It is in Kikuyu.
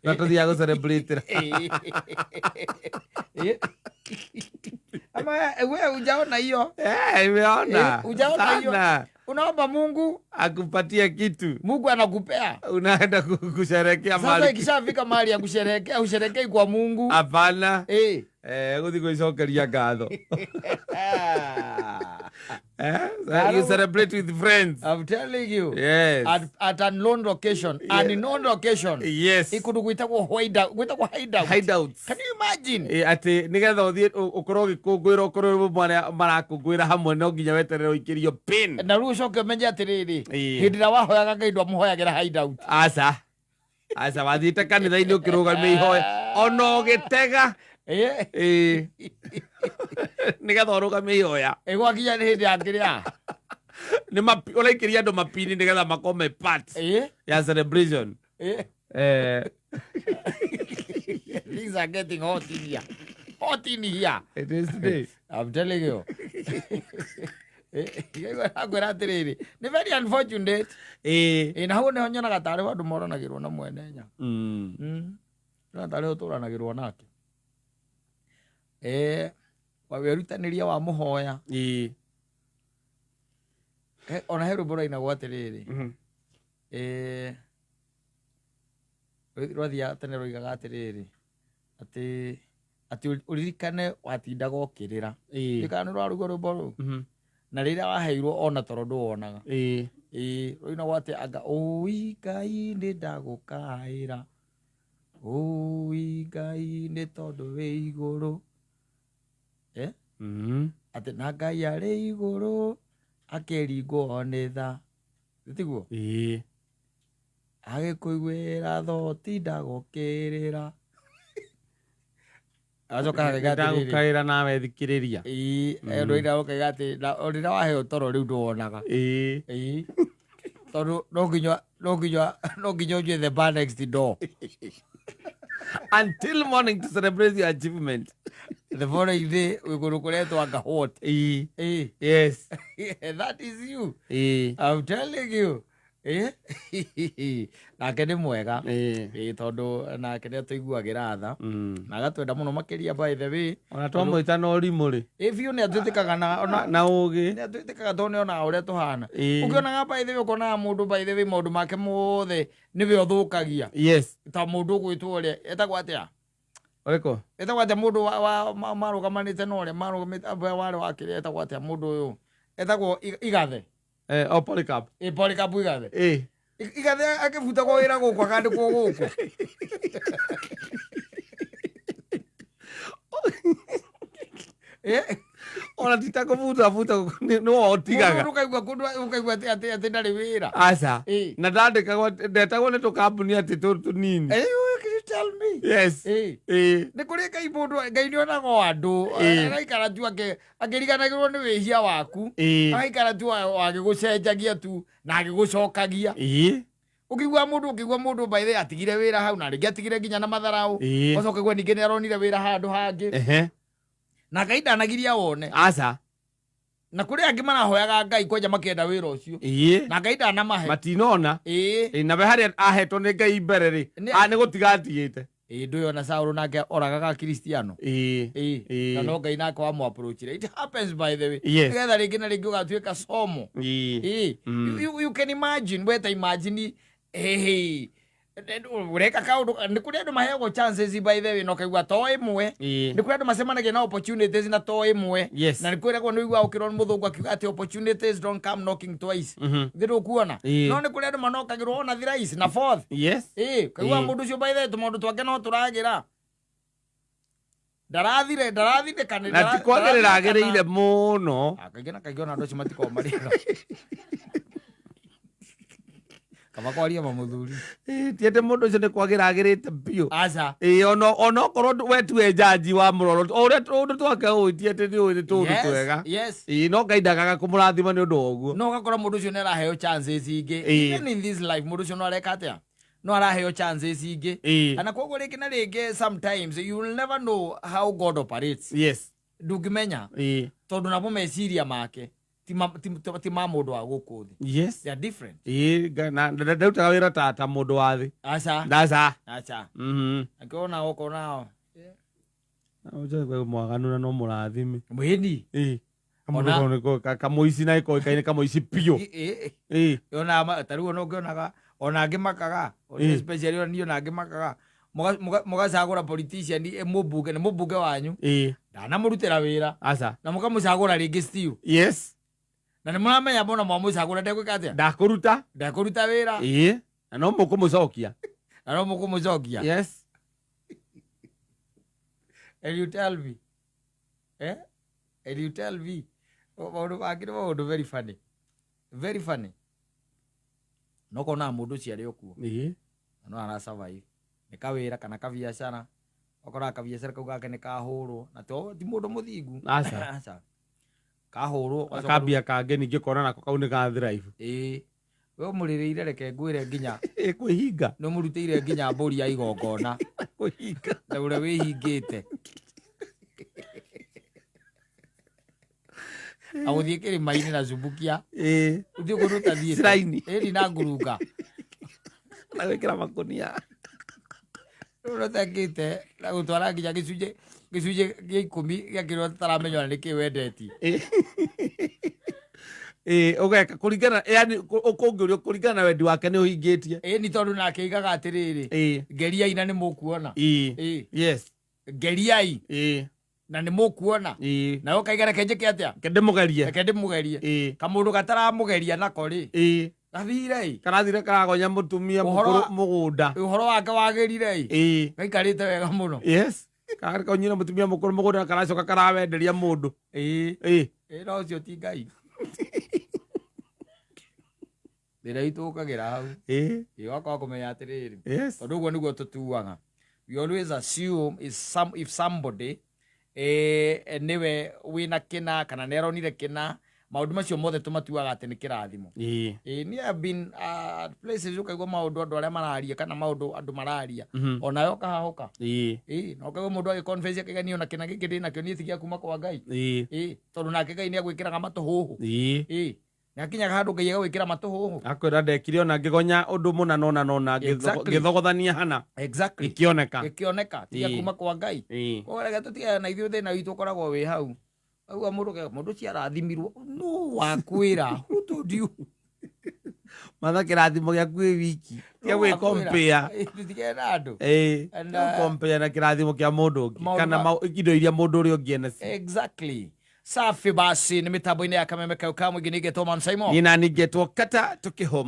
Na tũthiaga gũ celebrate. Ama wewe hujaona hiyo? Eh, nimeona. Hujaona hiyo? Sana. Unaomba Mungu, Akupatie kitu, Mungu anakupea. Unaenda kusherekea Sasa mahali. ikishafika mahali ya kusherehekea, usherekei kwa Mungu. Hapana. Eh. Gũthiĩ gwĩcokeria ngatho. Ah. So you celebrate with friends. I'm telling you. At unknown location, unknown location. Ikundu gwitagwo hideout, gwitagwo hideout. Hideouts. Can you imagine? Atĩ nĩgetha ũthiĩ ũkorwo ũgĩkũngũĩra, ũkorwo ũrĩ marĩa marakũngũĩra hamwe, no nginya weterere ũikĩrio pin. Na rĩu ũcoke ũmenye atĩrĩrĩ, hĩndĩ ĩrĩa wahoyaga Ngai ndwamũhoyagĩra hideout. Aca, aca, wathiĩte kanitha-inĩ ũkĩrũgamia ihoya ona ũgĩtega. Nĩgetha ũrũgamie ihoya. Gwakinya nĩ hĩndĩ ya kĩrĩa. Nĩ ũraikĩria andũ mapini nĩgetha makorwo me part ya celebration. Things are getting hot in here. Hot in here. It is today. I'm telling you. Ngwĩra atĩrĩrĩ, nĩ very unfortunate. Na hau nĩho nyonaga tarĩ ho andũ moranagĩrwo na mwene nya. Nyonaga tarĩ ho tũranagĩrwo nake. Werutanĩria wa mũhoya. Ona he rwĩmbo rwainagwo atĩrĩrĩ. Rwathiaga tene rwoigaga atĩrĩrĩ, atĩ ũririkane watindaga ũkĩrĩra. Ririkana nĩ rwarugwo rwĩmbo rũu. Na rĩrĩa waheirwo ona toro ndũwonaga. Rũinagwo atĩ anga ũi Ngai nĩ ndagũkaĩra, ũi Ngai nĩ tondũ wĩ igũrũ. Atĩ na Ngai arĩ igũrũ akĩringwo nĩ tha. Tiguo? Agĩkũiguĩra tha ũtindaga ũkĩrĩra. Agacoka akaiga atĩrĩrĩ, Ndagũkaĩra nawe thikĩrĩria. Rũina ũkaiga atĩ na o rĩrĩa waheo toro rĩu ndũwonaga. Tondũ no nginya ũnyue the bar next door. Until morning to celebrate your achievement. The following day wĩ kũndũ kũretwo anga what. That is you. I'm telling you. Nake nĩ mwega. Tondũ nake nĩ atũiguagĩra tha na agatwenda mũno makĩria, by the way. Ona twamwĩta na ũrimũ rĩ, Biũ nĩ atwĩtĩkaga na ona na ũgĩ. Nĩ atwĩtĩkaga tondũ nĩ onaga ũrĩa tũhana. Ũkĩonaga, by the way, ũkonaga mũndũ, by the way, maũndũ make mothe nĩwe ũthũkagia. Ta mũndũ ũgwĩtwo ũrĩa etagwo atĩa? Ũrĩkũ? Etagwo atĩa mũndũ marũgamanĩte na ũrĩa marũgamĩte warĩ wa kĩrĩa, etagwo atĩa mũndũ ũyũ etagwo Igathe? O Polycarp. Ĩ, Polycarp Igathe. Igathe akĩbutagwo wĩra gũkũ akandĩkwo gũkũ. Ona ti ta kũbutabuta, nĩ wotigaga. Mũndũ ũkaigua kũndũ ũkaigua atĩ ndarĩ wĩra. Aca. Na ndandĩkagwo, ndetagwo nĩ tũkambuni atĩ tũnini. You can you tell me? Yes. Nĩ kũrĩ Ngai, mũndũ Ngai nĩ onaga o andũ. Agaikara tu akĩriganagĩrwo nĩ wĩhia waku. Agaikara tu agĩgũcenjagia tu na agĩgũcokagia. Ũkĩigua mũndũ by the way atigire wĩra hau na rĩngĩ atigire nginya na matharaũ. Ũcoke gwe ningĩ nĩ aronire wĩra handũ hangĩ. Na Ngai ndanagiria wone. Aca. Na kũrĩ angĩ marahoyaga Ngai kwanja makĩenda wĩra ũcio. Na Ngai ndanamahe. Matinona. Na we harĩa ahetwo nĩ Ngai mbere rĩ, nĩ gũtiga atigĩte. Ndũĩ ona Saũlũ nake oragaga Kristiano. Na no Ngai nake wamũ approachire. It happens, by the way. Nĩgetha rĩngĩ na rĩngĩ ũgatuĩka somo. You can imagine, we ta imagine, hey, ũreka kaũndũ, nĩ kũrĩ andũ maheagwo chances, by the way, na ũkaigua to ĩmwe. Nĩ kũrĩ andũ macemanagia na opportunities na to ĩmwe. Na nĩ kwĩragwo, nĩ ũiguaga ũkĩrwo nĩ mũthũngũ akiuga atĩ opportunities don't come knocking twice. Thĩ ndũkuona. No nĩ kũrĩ andũ manokagĩrwo ona thrice na fourth. Kaigua mũndũ ũcio, by the way, tũmaũndũ twake no tũragĩra, ndarathire ndarathindĩka nĩ Na ti kwagĩrĩra agĩrĩire mũno. Ah, kaingĩ na kaingĩ ona andũ acio matikoragwo marĩega, kaba kwaria ma mũthuri. Ti atĩ mũndũ ũcio nĩ kwagĩra agĩrĩte biũ. Aca. Ona okorwo we tiwe jaji wa mũroro o ũrĩa tũũndũ twake ũĩ, ti atĩ nĩ ũĩ nĩ tũũndũ twega. No Ngai ndagaga kũmũrathima nĩ ũndũ wa ũguo. No ũgakora mũndũ ũcio nĩ araheo chances ingĩ. Even in this life mũndũ ũcio no areka atĩa, no araheo chances ingĩ. Na koguo rĩngĩ na rĩngĩ sometimes you will never know how God operates. Ndũngĩmenya, tondũ namo meciria make. ti ma mũndũ wa gũkũ thĩ. Yes. They are different. Ĩĩ, na ndarutaga wĩra ta mũndũ wa thĩ. Aca. Ndaca. Aca. Mhm. Akĩona ũkona Ũnjoe mwaganu na no mũrathime. Mwĩni. Ĩĩ. Ona- Kamũici na ĩkoĩkaine kamũici biũ. Ĩĩ. Ona ta rĩu ona ũngĩonaga ona angĩ makaga, especially ona niĩ ona angĩ makaga mũgacagũra politician, mũmbunge nĩ mũmbunge wanyu. Ĩĩ. Ndanamũrutĩra wĩra. Aca. Na mũkamũcagũra rĩngĩ still. Yes. Na nĩ mũramenya mbona mwamũcagũra ndegwĩka atĩa? Ndakũruta. Ndekũruta wĩra. Ĩĩ. Na no mũkũmũcokia. Na no mũkũmũcokia. Yes. And you tell me. Eh? And you tell me. Maũndũ mangĩ nĩ maũndũ very funny. Very funny. No konaga mũndũ ũcio arĩ o kuo. Ĩĩ. Na no ara survive. Nĩ kawĩra kana kabiacara. Ũkoraga kabiacara kau gake nĩ kahũrwo. Na to ti mũndũ mũthingu. Aca. Aca. Kahũrwo. Ũgacoka Akambia kangĩ ningĩ kona nako kau nĩ ga thrive. Ĩĩ. We ũmũrĩrĩire reke ngwĩre nginya. Ĩĩ, kwĩhinga. Nĩ ũmũrutĩire nginya mbũri ya igongona. Kwĩhinga. Na ũrĩa wĩhingĩte. Na gũthiĩ kĩrĩma-inĩ na cumbukia. Ĩĩ. Ũthiĩ kũndũ ũtathiĩte. Shrine. Ĩni na ngurunga. Na gwĩkĩra makũnia. Rĩu ũtekĩte na gũtwara nginya gĩcunjĩ gĩa 10 gĩa kĩrĩa ũtaramenya ona nĩkĩ wendetie. Ĩĩ. Ĩĩ, ũgeka kũringana, yani ũkũngĩũrio kũringana na wendi wake nĩ ũhingĩtie. Ĩĩ, nĩ tondũ nake aigaga atĩrĩrĩ. Ĩĩ. Ngeriai na nĩ mũkuona. Ĩĩ. Ĩĩ. Yes. Ngeriai. Ĩĩ. Na nĩ mũkuona. Ĩĩ. Nawe ũkaiga reke njĩke atĩa? Reke ndĩmũgerie. Reke ndĩmũgerie. Ĩĩ. Kamũndũ gataramũgeria nako rĩ. Ĩĩ. Gathire ĩ. Karathire karagonya mũtumia mũkũrũ mũgũnda. Ũhoro wake wagĩrire ĩ. Ĩĩ. Gaikarĩte wega mũno. Yes. Karakonyire mũtumia mũkũrũ mũgũnda na karacoka karawenderia mũndũ. Ĩĩ. Ĩĩ. Ĩĩ, no ũcio ti Ngai. Thĩna witũ ũkagĩra hau. Ĩĩ. Ĩĩ, wakorwo kũmenya atĩrĩrĩ. Yes. Tondũ ũguo nĩguo tũtuaga. We always assume if somebody nĩwe wĩna kĩna kana nĩ aronire kĩna, maũndũ macio mothe tũmatuaga atĩ nĩ kĩrathimo. Ĩĩ. Ĩĩ, niĩ have been at places ũkaigua maũndũ andũ arĩa mararia kana maũndũ andũ mararia. Onawe ũkahahũka. Ĩĩ. Ĩĩ, na ũkaigua mũndũ agĩconfess akaiga niĩ ona kĩna gĩkĩ ndĩnakĩo niĩ ti gĩa kuma kwa Ngai. Ĩĩ. Ĩĩ, tondũ nake Ngai nĩ agwĩkĩraga matũhũhũ. Ĩĩ. Ĩĩ. Nĩ akinyaga handũ Ngai agagwĩkĩra matũhũhũ. Akwĩra ndekire ona ngĩgonya ũndũ mũna nona nona ngĩthogothania hana. Exactly. Gĩkĩoneka. Gĩkĩoneka. Tiga kuma kwa Ngai. Koguo reke tũtigane na ithuĩ thĩna witũ ũkoragwo wĩ hau. Auga mũndũ ũcio arathimirwo. Nũ wakwĩra? Who told you? Matha kĩrathimo gĩaku wĩ wiki. Tiga gwĩcompare. Tũtigane na andũ. Ĩĩ. Compare na kĩrathimo kĩa mũndũ ũngĩ kana indo iria mũndũ ũrĩa ũngĩ enacio. Exactly. Safi basi nĩ mĩtambo-inĩ ya Kameme kau ka mũingĩ nĩ ngetwo Man Simon. Niĩ nani ngetwo Kata tũkĩhoma.